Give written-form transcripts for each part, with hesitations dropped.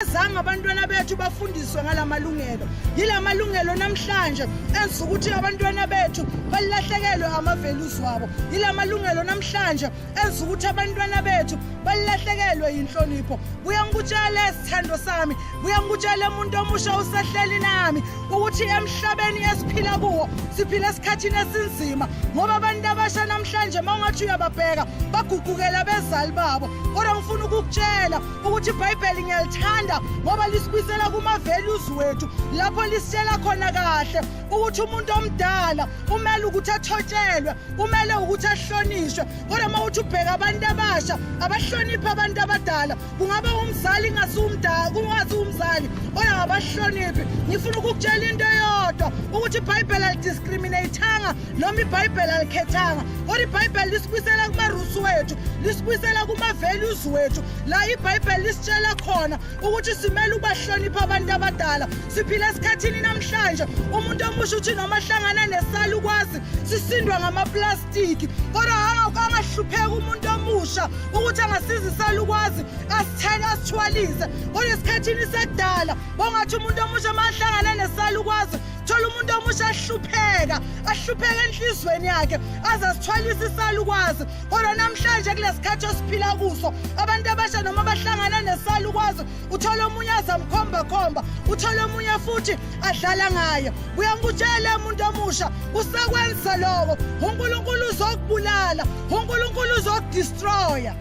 Abazange abantwana bethu bafundiswe ngalamalungelo. Yilamalungelo namhlanje enza ukuthi abantwana bethu balahlekelwe ama-values wabo. Yilamalungelo namhlanje enza ukuthi abantwana bethu balahlekelwe yinhlonipho. Buya ngikutshele, sithando sami, buya ngikutshele, umuntu omusha usehleli nami, ukuthi emhlabeni esiphila kuwo siphila esikhathini esinzima, ngoba abantu abasha namhlanje, uma ungathi uyababheka, baguqukela abezali babo. Kodwa ngifuna ukukutshela ukuthi iBhayibheli ngiyalithanda ngoba lisibuyisela kuma-values wethu, lapho lisitshela khona kahle ukuthi umuntu omdala umele ukuthi athotshelwe, umele ukuthi ahlonishwe. Kodwa uma uthi ubheka abantu abasha, abahloniphi abantu abadala. Kungaba umzali, ingasiwumdala, kungasi umzali, kodwa abahloniphi. Ngifuna ukukutshela into eyodwa, ukuthi iBhayibheli alidiscriminatanga noma iBhayibheli alikhethanga, kodwa iBhayibheli lisibuyisela kuma-roots wethu, lisibuyisela kuma-values wethu, la iBhayibheli lisitshela khona ukuthi simele ukubahlonipha abantu abadala. Siphila esikhathini namhlanje umuntu omusha uthi noma hlangana nesalukwazi sisindwa ngamaplastiki, kodwa angahlupheka umuntu omusha ukuthi angasiza isalukwazi asithele, asithwalise. Kodwa esikhathini sakudala bongathi umuntu omusha uma ahlangana nesalukwazi, thola umuntu omusha ahlupheka, ahlupheka enhlizweni yakhe, aze asithwalise isalukwazi. Kodwa namhlanje, kulesikhathi esiphila kuso, abantu abasha noma bahlangana nesalukwazi, uthola omunye azamkhomba khomba, uthola omunye futhi adlala ngaye. Uyangikutshela, umuntu omusha, usakwenza lokho, uNkulunkulu uzokubulala, uNkulunkulu uzokudestroya.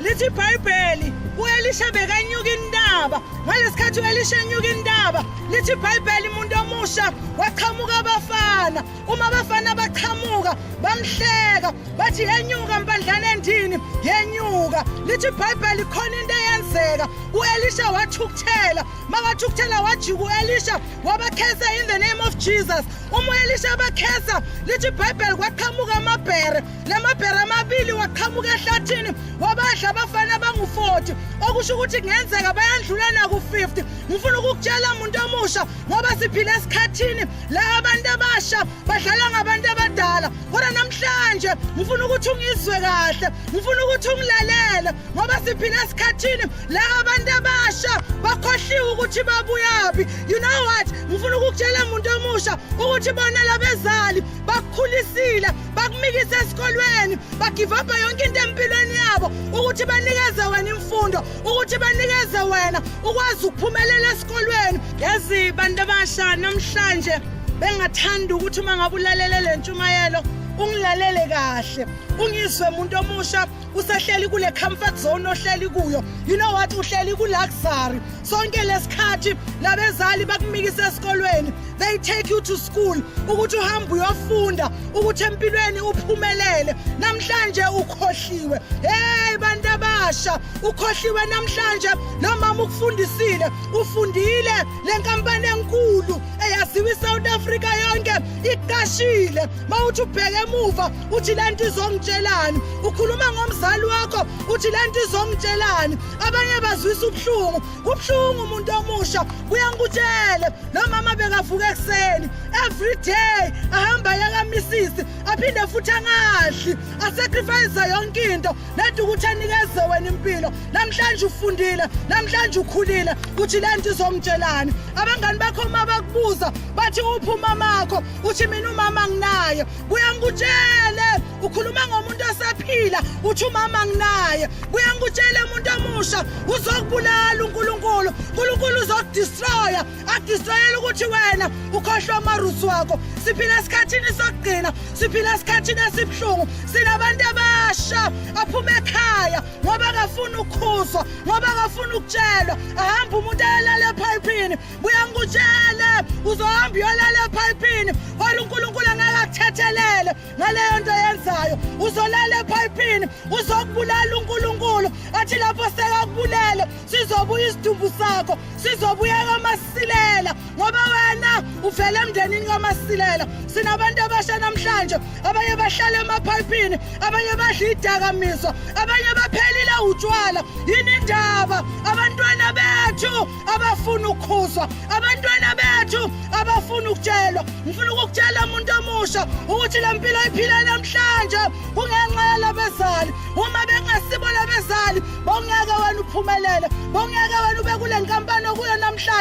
Lithi iBhayibheli uElisha bekanyuka intaba. Ngalesikhathi uElisha enyuka intaba, lithi iBhayibheli, umuntu omusha, waqhamuka abafana. Uma abafana baqhamuka, bamhleka, bathi, "Yenyuka, mpandlana endini, yenyuka." Lithi iBhayibheli khona into eyenzeka, uElisha wathukuthela. Makathukuthela, wajika uElisha, wabakhesa in the name of Jesus. Uma uElisha abakhesa, lithi iBhayibheli kwaqhamuka amabhere. Lamabhere amabili waqhamuka ehlathini, wabadla abafana abangu-40, okusho ukuthi kungenzeka bayandlula naku-50. Ngifuna ukukutshela, muntu omusha, ngoba siphila esikhathini la abantu abasha badlala ngabantu abadala. Kodwa namhlanje ngifuna ukuthi ungizwe kahle, ngifuna ukuthi ungilalele, ngoba siphila esikhathini la abantu abasha bakhohliwe ukuthi babuyaphi. You know what? Ngifuna ukukutshela, muntu omusha, ukuthi bona labezali bakukhulisile, bakumikisa esikolweni, bagive up yonke into empilweni yabo ukuthi banikeze wena imfundo, ukuthi banikeze wena ukwazi ukuphumelela esikolweni. Yazi, bantu abasha, namhlanje bengathanda ukuthi uma ngabe ulalele le ntshumayelo, ungilalele kahle, ungizwe. Umuntu omusha usahleli kule comfort zone ohleli kuyo. You know what? Uhleli ku-luxury. Sonke lesikhathi labezali bakumikisa esikolweni, they take you to school ukuthi uhambe uyofunda, ukuthi empilweni uphumelele. Namhlanje ukhohliwe. Hey, bantu abasha, ukhohliwe namhlanje. Lo mama ukufundisile, ufundile, le nkampani enkulu eyaziwa iSouth Africa yonke iqashile. Mawuthi ubheke emuva, uthi, "Lento izongitshelani?" Ukhuluma ngomzali wakho, uthi, "Lento izongitshelani?" Abanye bazwisa ubuhlungu, kubuhlungu, umuntu omusha. Uyangikutshele, lo mama bekavuka ekuseni every day, ahamba yakamisisi, aphinde futhi angadli, asacrifice yonke into nedi ukuthi anikeze wena impilo. Namhlanje ufundile, namhlanje ukhulile, uthi, "Lento izongitshelani?" Abangani bakho uma bakubuza bathi, "Uphi umamakho?" Uthi, "Mina umama nginaye." Kuyangikutshele, ukhuluma ngomuntu osaphila, uthi umama nginaye. Kuyangikutshele, umuntu omusha, uzokubulala uNkulunkulu. uNkulunkulu uzokudestroya, akudestroyela ukuthi wena ukhohlwa ama-roots wakho. Siphila esikhathini sokugcina, siphila esikhathini esibuhlungu. Sinabantu abasha aphuma ekhaya ngoba akafuni ukukhuzwa, ngoba akafuni ukutshelwa. Ahamba umuntu ayolala ephayiphini. Buyangikutshele, uzohamba uyolala ephayiphini, kodwa uNkulunkulu angeke akuthethelele ngaleyo nto yenzayo. Uzolala ephayiphini, uzokubulala uNkulunkulu. Athi lapho sekakubulele, sizobuya isidumbu sakho, sizobuya kwaMasilela, ngoba wena uvela emndenini kaMasilela. Sinabantu abasha namhlanje, abanye bahlala emaphayiphini, abanye badla idakamizwa, abanye baphelile utshwala. Yini indaba? Abantwana bethu abafuna ukukhuzwa, abantwana bethu abafuna ukutshelwa. Ngifuna ukukutshela, umuntu omusha, ukuthi le mpilo iphila namhlanje kungenxa yalabezali. Uma bengasibo labezali, bongeke wena uphumelele, bongeke wena ube kule nkampani.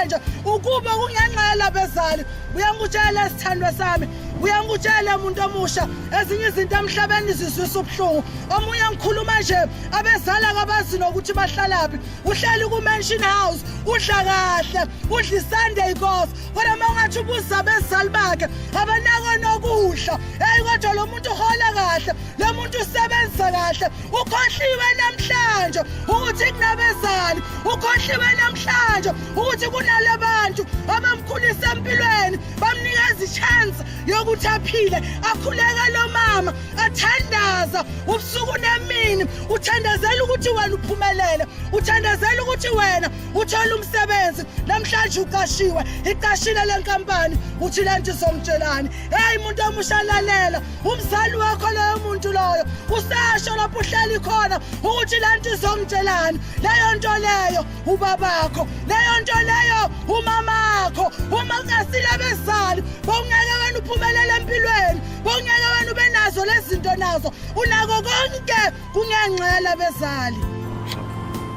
namhlanje ukuba kungenxa yalabezali. Uyangikutshela sithandwa sami, uyangikutshela muntu omusha, ezinye izinto emhlabeni zizwisa ubuhlungu. Omunye ngikhuluma nje abezala kabazi nokuthi bahlalaphi, uhleli ku-mansion house, udla kahle, udla i-Sunday course, kodwa uma ungathi ubuza abezali bakhe abanako nokudla. Heyi, kodwa lo muntu uhola kahle, lo muntu usebenza kahle. Ukhohliwe namhlanje ukuthi kunabezali, ukhohliwe namhlanje ukuthi kunalabantu abamkhulisa empilweni, bamnikeza i-chance yokuthi aphile. Akhuleka lo mama, athandaza ubusuku nemini, uthandazela ukuthi wena uphumelele, uthandazela ukuthi wena uthole umsebenzi. Namhlanje uqashiwe, iqashile le nkampani, uthi le nto izongitshelani? Heyi muntu omusha, lalela umzali wakho, loyo muntu loyo usasho lapho uhleli khona ukuthi le nto izongitshelani. Leyo nto leyo ubabakho, leyo nto leyo umamakho. Uma kungasile abezali, bowungeke wena uphumelele empilweni, bowungeke wena ube nazo lezi zinto nazo unako konke, kungenxa yalabezali.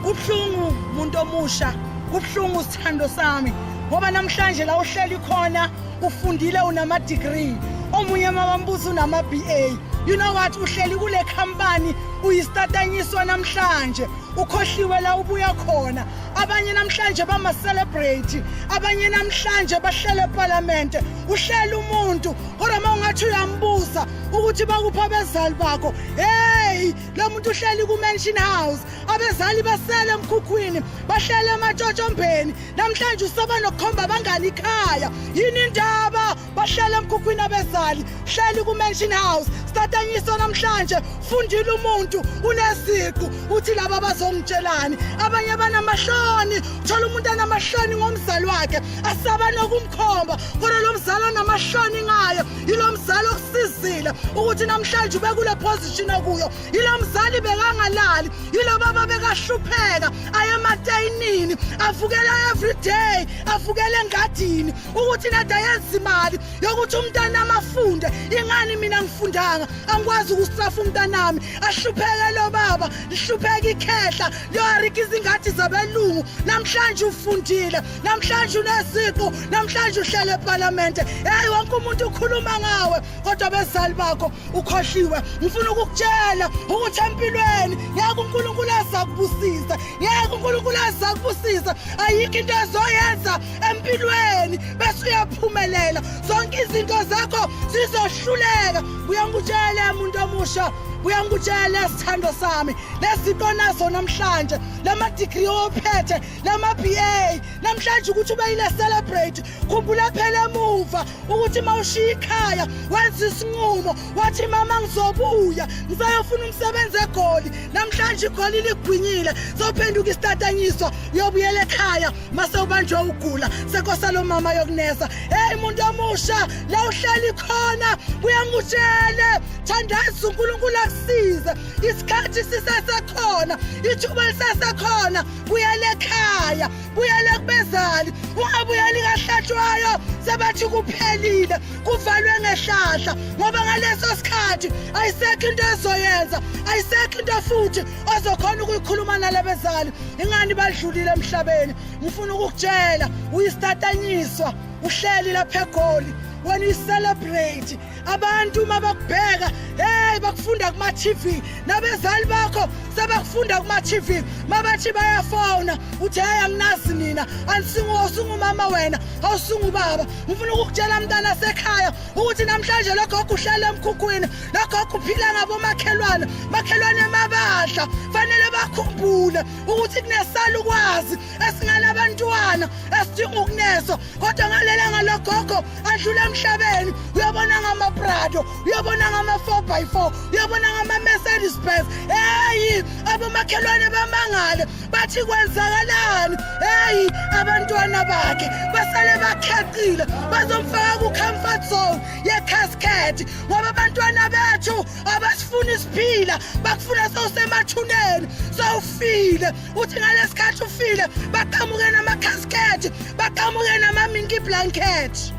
Kubuhlungu muntu omusha, kubuhlungu sithando sami, ngoba namhlanje la uhleli khona ufundile, unama-degree, omunye mabambuza unama-BA. You know what, uhleli kule khampani, uyistatanyiswa namhlanje, ukhohliwe la ubuya khona. Abanye namhlanje bama-celebrate, abanye namhlanje bahlele epalamente, uhlele umuntu, kodwa uma ungathi uyambuza ukuthi bakuphi abezali bakho, hey, lo muntu uhleli ku-mansion house, abezali basele emkhukhwini, bahlele ematshotshombeni. Namhlanje usaba nokukhomba abangani ikhaya. Yini indaba? Bahlele emkhukhwini abezali, hleli ku-mansion house, statanyiswa namhlanje, fundile umuntu, uneziqu, uthi laba bazongitshelani? Abanye banamahloni, uthola umuntu anamahloni ngomzali wakhe, asaba nokumkhomba, kodwa lo mzali onamahloni ngayo yilo mzali okusizile ukuthi namhlanje ube kule position okuyo. Yilo mzali bekangalali, yilo baba bekahlupheka, aye ematayinini, avukela every day, avukele engadini ukuthi nade ayenza imali yokuthi umntanami afunde. Ingani mina ngifundanga, angikwazi ukustrafa umntanami ahlupheke lo baba, lihlupheka ikhehla liyoharika izingadi zabelungu. Namhlanje ufundile, namhlanje uneziqu, namhlanje uhlele epalamente. Hey, wonke umuntu ukhuluma ngawe, kodwa abezali bakho ukhohliwe. Ngifuna ukukutshela ukuthi empilweni ngeke uNkulunkulu azakubusisa, ngeke uNkulunkulu azakubusisa. Ayikho into ezoyenza empilweni bese uyaphumelela, zonke izinto zakho zizohluleka. Uyangikutshela muntu omusha, uyangikutshela sithando sami, lezinto nazo namhlanje, lama degree ophethe, lama BA namhlanje, ukuthi ube yile celebrate, khumbula phela emuva ukuthi mawushiya ikhaya wenza isinqumo, wathi mama ngizobuya ngisayofuna umsebenzi eGoli. Namhlanje iGoli ligwinyile, sophenduka isitatanyiswa, uyobuyela ekhaya mase ubanjwe ugula, sekosala mama yokunesa. Hey muntu omusha, la uhleli khona, uyangutshele, thandaza uNkulunkulu akusize, isikhathi sisasekhona, ithuba lisasekhona. Buyela ekhaya, buyela kubezali, ungabuyeli kahlatshwayo sebathi kuphelile, kuvalwe ngehlahla, ngoba ngaleso sikhathi ayisekho into ezoyenza, ayisekho into futhi ozokhona ukuyikhuluma nalabezali, ingani badlulile emhlabeni. Ngifuna ukukutshela, uyistatanyiswa, uhleli lapha eGoli, wena uyi-celebrate, abantu uma bakubheka, hey, bakufunda kuma-TV, nabezali bakho sebakufunda kuma-TV. Mabathi bayafona, uthi hey, anginazi nina, awusungumama wena, awusungubaba. Ngifuna ukukutshela mntana sekhaya ukuthi namhlanje lo gogo uhlala emkhukhwini, lo gogo uphila ngabomakhelwane, makhelwane mabadla fanele bakhumbule ukuthi kunesalukwazi esingalabantwana esidinga ukuneswa. Kodwa ngalelanga logogo adlula emhlabeni, uyabona ngama-Prado, uyabona ngama-4 by 4, uyabona ngama-Mercedes Benz. Heyi, abomakhelwane bamangale, bathi kwenzakalani? Heyi, abantwana bakhe basale bakhecile, bazomfaka ku-comfort zone ye-casket, ngoba abantwana bethu abasifuni siphila, bakufuna sewusemathuneni, sewufile. Uthi ngalesikhathi ufile, baqhamuke nama-casket, baqhamuke nama-minky blanket.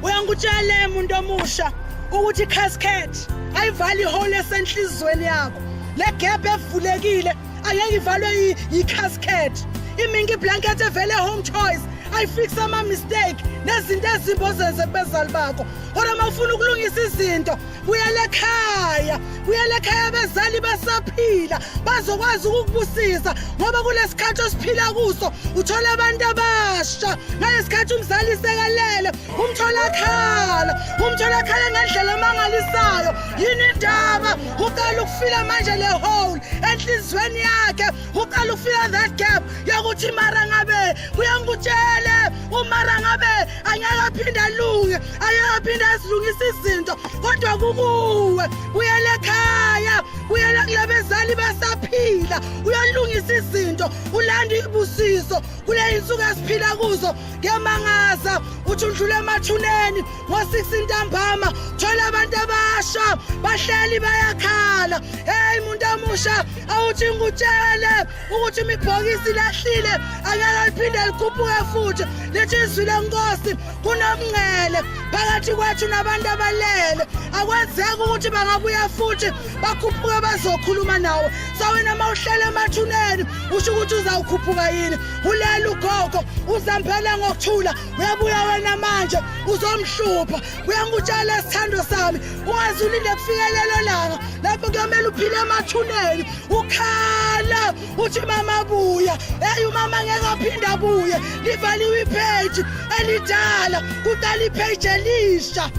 Uyangutshele muntu omusha ukuthi i-casket ayivali ihole esenhlizweni yakho, le gap evulekile angeke ivalwe yi-casket. Iminki blanket evele Home Choice ayifixe ama-mistake nezinto ezimbi ozenze kubezali bakho. Kodwa uma ufuna ukulungisa izinto, buyela ekhaya, buyela ekhaya, abezali basaphila, bazokwazi ukukubusisa. Ngoba kulesikhathi osiphila kuso uthola abantu abasha ngalesikhathi umzali sekalele, umthola khala, umthola khala ngendlela emangalisayo. Yini indaba? Uqala ukufila manje le hole enhliziyweni yakhe, uqala ukufila that gap yokuthi mara ngabe kuyangutshele, umara ngabe angeke aphinde alunge, angeke aphinde azilungise izinto. Kodwa kukuwe, buyele ekhaya, buyela kulabezali basaphila, uyalungisa izinto, ulanda ibusiso. Kule insuku esiphila kuzo kuyamangaza, uthi undlula emathuneni ngo-6 ntambama, thola abantu abasha bahleli bayakhala. Hey muntu omusha, awuthi ngikutshele ukuthi imibhokisi lahlile, angeke liphinde likhuphuke futhi. Lithi izwi lenkosi kunomngcele phakathi kwethu nabantu abalele, akwenzeki ukuthi bangabuya futhi bakhuphuke bazokhuluma nawe. So wena uma uhlele emathuneni, usho ukuthi uzawukhuphuka yini? Ulela ugogo, uzambela ngokuthula, uyabuya wena manje uzomhlupha. Uyangutshela sithando sami, ungaze ulinde kufike lelo langa lapho kuyomele uphile emathuneni ukhala uthi mama buya. Hey, umama ngeke aphinde abuye, livaliwe ipage elidala, kuqala ipage elisha.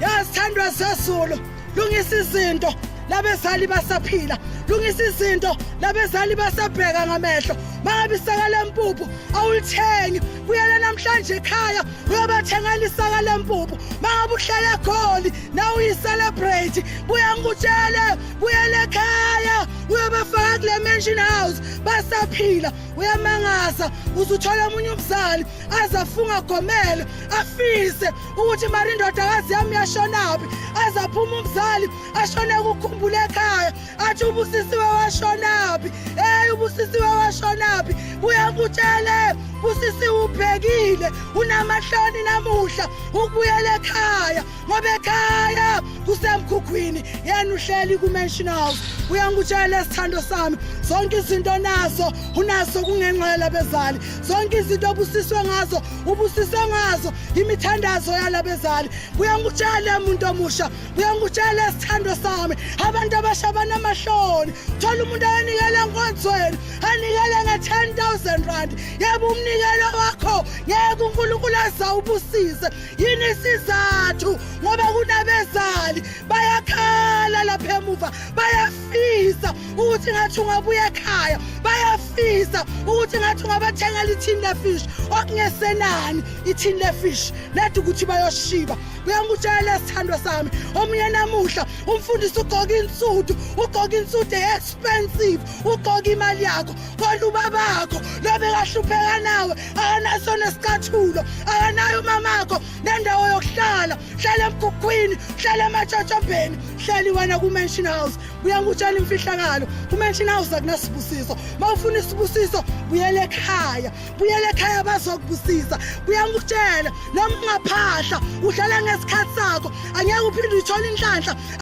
Yasithandwa sesulu, lungisa izinto labezali basaphila, lungisa izinto labezali basabheka ngamehlo. Mangabe isaka lempuphu awulithengi, buyela namhlanje ekhaya uyobathengela isaka lempuphu. Mangabe uhlala eGoli nawe uyi-celebrate, buya ngikutshele, buyela ekhaya uyobafaka kule mansion house basaphila. Uyamangaza uzuthola omunye umzali azafunga gomele afise ukuthi mara indodakazi yami yashonaphi, azaphuma umzali ashone kukhumbula ekhaya, athi ubusisiwe washonaphi, hey ubusisiwe washonaphi. Uyakutshele busisiwe, ubhekile unamahloni namuhla ukubuyela ekhaya, ngoba ekhaya kusemkhukhwini, yena uhleli ku-mansion house. Uyangutshela esithando sami, zonke izinto nazo unazo kungenxa yalabezali, zonke izinto obusiswe ngazo ubusiswe ngazo imithandazo yalabezali. Uyangutshela muntu omusha, uyangutshela esithando sami, abantu abasha banamahloni. Thola umuntu anikele enkonzweni, anikele nge-10 000 rand. Yebo, umnikelo wakho ngeke uNkulunkulu azawubusise. Yini isizathu? Ngoba kunabezali bayakhala lapha emuva, bayafisa ukuthi ngathi ungabuya ekhaya, bayafisa ukuthi ngathi ungabathengela ithini lefish, okungesenani ithini lefish nedi ukuthi bayoshiba. Uyangutshela esithandwa sami, omunye namuhla umfundisi ugqoka insudu, ugqoka insudu expensive, ugqoka imali yakho, kodwa ubabakho lo bekahlupheka nawe akanaso nesicathulo, akanayo umamakho nendawo yokuhlala, hlala emkhukhwini, hlala ematshotshombeni, hleli wena ku-mansion house. Uyangutshela imfihlakalo, ku-mansion house akunasibusiso. Uma ufuna isibusiso, buyela ekhaya, buyela ekhaya, bazokubusisa. Uyangutshela, noma ungaphahla udlala ngesikhathi sakho, angeke uphinde uyithole inhlanhla.